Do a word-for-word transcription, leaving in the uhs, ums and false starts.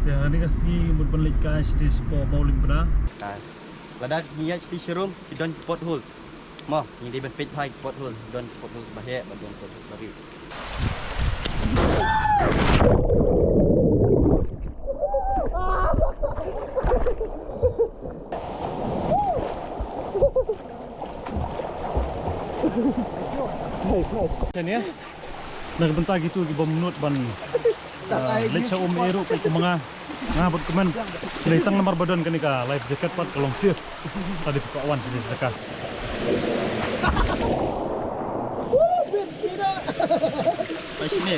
Ïa, kane ka sngi mut ban leit kai shatei shapoh Mawlyngbna. Lada ngi ïaid shatei sharum ki don ki potholes. Mo, ngi dei ban peit bha ki potholes, ki don ki potholes ba heh, ba don potholes ba rit. Nice, nice. Kan ïa? Na ka bynta kito ki bym nud ban, ah, leit sha um eh ruh, peit kum ma nga. Nga bad kumne. Kine tang namar ba don kane ka life jacket pat ka long safe. Tadi phi kwah wan sha jaka. Ba shine.